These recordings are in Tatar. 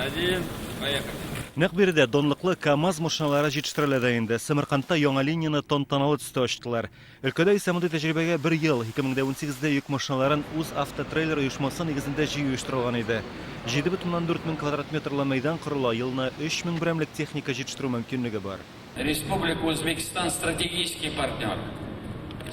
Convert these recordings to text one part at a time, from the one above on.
Один, поехали. Нәкъ биредә данлыклы КАМАЗ машиналары җитештерелә дә инде. Сәмәркандта яңа линияне тантаналы төстә ачтылар. Өлкәдә исә мондый тәҗрибәгә бер ел, 2018-дә йөк машиналарын УзАвтотрейлер оешмасы нигезендә җыю оештырылган иде. 7,4 мең квадрат метрлы мәйдан корыла, елына 3 мең берәмлек техника җитештерү мөмкинлеге бар. Республика Узбекистан стратегический партнер.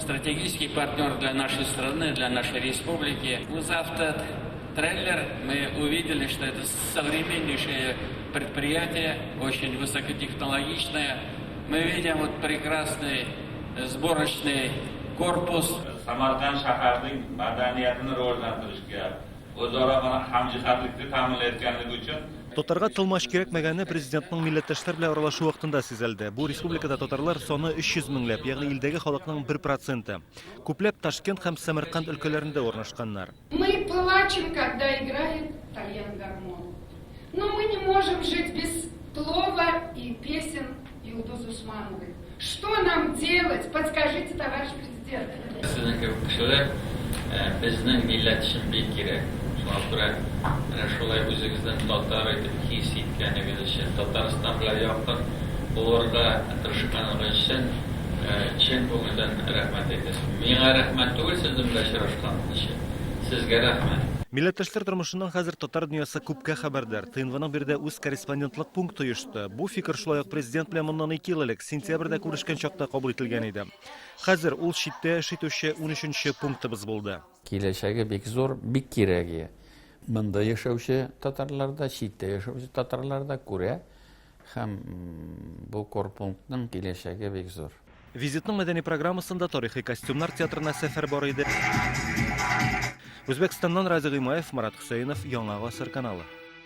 Стратегический партнер для нашей страны, для нашей республики. УзАвтотрейлер мы увидели, что это современнейшее предприятие, очень высокотехнологичное. Мы видим вот прекрасный сборочный корпус. Samarqand shaharining madaniyatini rivojlantirishga, o'zaro mana hamjihatlikni ta'minlayotganligi uchun Татарга тылмач кирәкмәгәне президентның милләттәшләр белән аралашу вакытында сизелде. Бу республикада татарлар саны 300 меңләп, ягъни илдәге халыкның 1 проценты. Күпләп Ташкент һәм Сәмәрканд өлкәләрендә урнашканнар. Мы плачем, когда играет тальян гармон. Но мы не можем жить без плова и песен Юлдуз Усмановой. Что нам делать? Подскажите, товарищ президент. Сезнең кебек кешеләр безнең милләт өчен бик кирәк. Шуңа күрә менә шулай үзегезнең татар итеп хис иткәнегез өчен, Татарстан белән якын булырга тырышканыгыз өчен чын күңелдән рәхмәт әйтәсем. Миңа рәхмәт түгел сезнең белән очрашкан өчен, сезгә рәхмәт. Милләттәшләр тормышыннан хәзер татар дөньясы күпкә хәбәрдар. ТНВның биредә үз корреспондентлык пункты оешты. Бу фикер шулай ук президент белән моннан ике ел элек, сентябрьдә күрешкән чакта кабул ителгән иде. Хәзер ул читтә эш итүче унөченче пунктыбыз булды. Киләчәге бик зур, бик кирәге. Монда яшәүче татарлар да, читтә яшәүче татарлар да күрә һәм бу корпунктның киләчәге бик зур. Визитның мәдәни программасында тарихи костюмнар театрына сәфәр бар иде. Үзбәкстаннан Радик Гыймаев, Марат Хөсәенов, Яңа гасыр каналы.